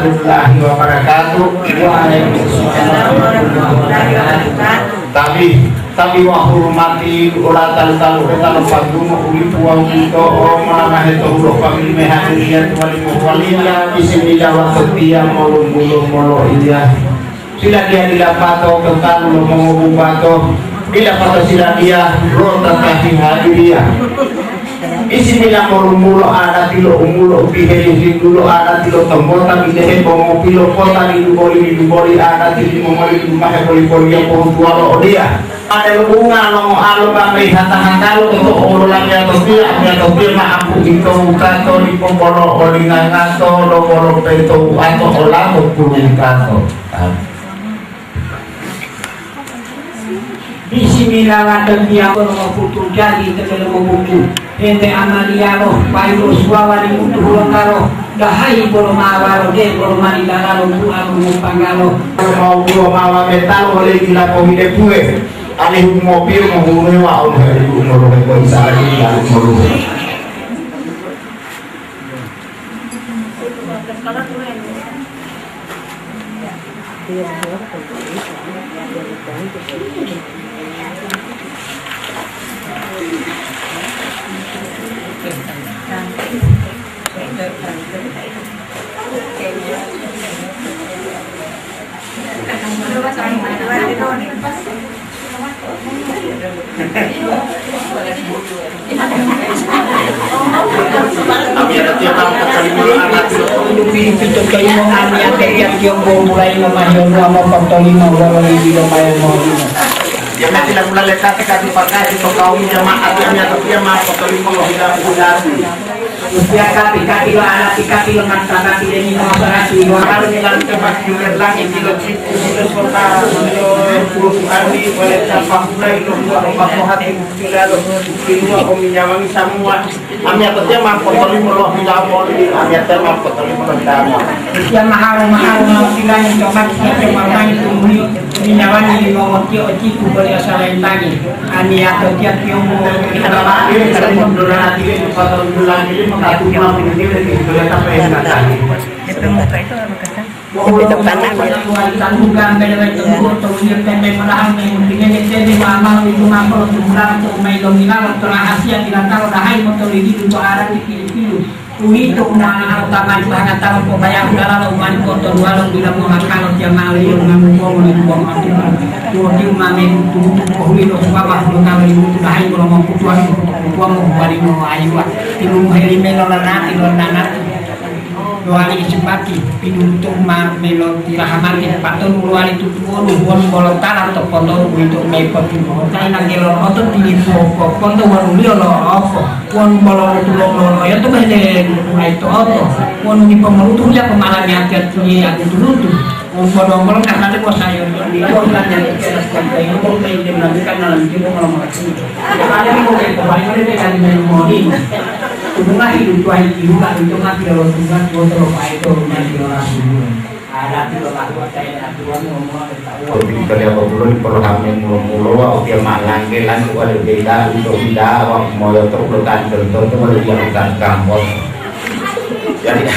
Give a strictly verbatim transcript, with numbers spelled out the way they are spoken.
Warahmatullahi wabarakatuh. Waalaikumsalam warahmatullahi wabarakatuh. Tabi, tabi wa hurmati ula talu-talu eta lo panggungo ulipu wawu buto'o mamahe to hulo pamili mehadiriya tuwali mohuwaliya, bisimila wato tiya molu-mulu moloiya. Siladiya dila pato to talu lo mongobubato, dila pato siladiya lo tatahi hadiriya. Bisimila molumulo adati lo umulo u pihelihinggulo adati lo tombota bidehe bongopi lo kota lidu boli lidu boli adati limongoli dumahe boli-boliya pohutuwalo odiya. Ade lo bunga lo ngoalo bambeyi hata-hatalo to to'o wolo lamiyatosi, amiyatosi ma'apu ito wutato dipo bolo olingangato lo bolo peto wuato olato pulu wutato. Bisimila wato tiyambo lo moputu jali to delomo buku. Ente amaliyalo, payu lo suwawa limutu hulontalo, dahayi bolo mawalo de bolo mali dalalo bu'a lo mopanggalo. Mau bulo mawa metalo ole dila pohide puwe, alihu mopiyo mohuruhe wa umhelu umolohe ko isara dila umolohe. Pito-pito kayimo amiyate tiyo-tiyo bo mulai momahiyonuwa mopotolimo wolo libilo mayo molimo. Dia nanti lagu laletati kati pakai to kaum jamaah dia niat dia ma potolimo lo hilamu hilamu. Usia kati-kati lo alati kati lo martabati deni mosorati lo. Harus dalam tempat jumer langit di lo cipu di lo kota di lo puluh hari oleh tanpa mulai lo buat obat rohati. Ilalo, ilua o minyawangi samua. Amiyatotiya ma potolimo lo hilawo moli, amiyatotiya ma potolimo lo hilawo moli. Tiya maharo-maharo ma pilangi to mati tiya to mamani tumuyo, minyawangi limomotiyo o ciku boli o salentangi. Amiyatotiya tiyombu. Kita ma, ini kita mau dulu nanti, ini potong dulu lagi, ini mau katu ma, ini kita pengen nanti. Wolo uwito panami. Uwito u ma harapangan tawu pobayahu dalalo u mani potoduwalo dila momakalo jama'aliyo ngamu bongo li tuwong atutu. Tuwotiyo ma medutu-dutu pohuli lo suwaba lo tawu limutu dahayi bolo mokutuwali potukutuwa mohuwali moayuwa. Tilumuheli melo lanati lo nanati. Lowali isipati, pidutu ma melotirahamati, patonu lowali tutuwonu, wonu bolo tala to potonu uwito me potuwotai nangge lo oto tilipuwo poponto wonuliyo lo opo, wonu bolo lutulolo oyoto bele luluai to oto, wonu dipo molutu huja pomalami ati-atiye atutu-lutu, wonu bodo-bolo karna de bosayo, wonu tanya Hubungan hidup wahid itu mati lo tugas buat lo pakai. Ada tiga lakukan saya aturan ngomong ada tahu. Jadi kali apa belum perlu kami mula-mula waktu dia malangge lan wali beda untuk beda waktu mau terus kan tentu itu wali dia bukan kampus. Jadi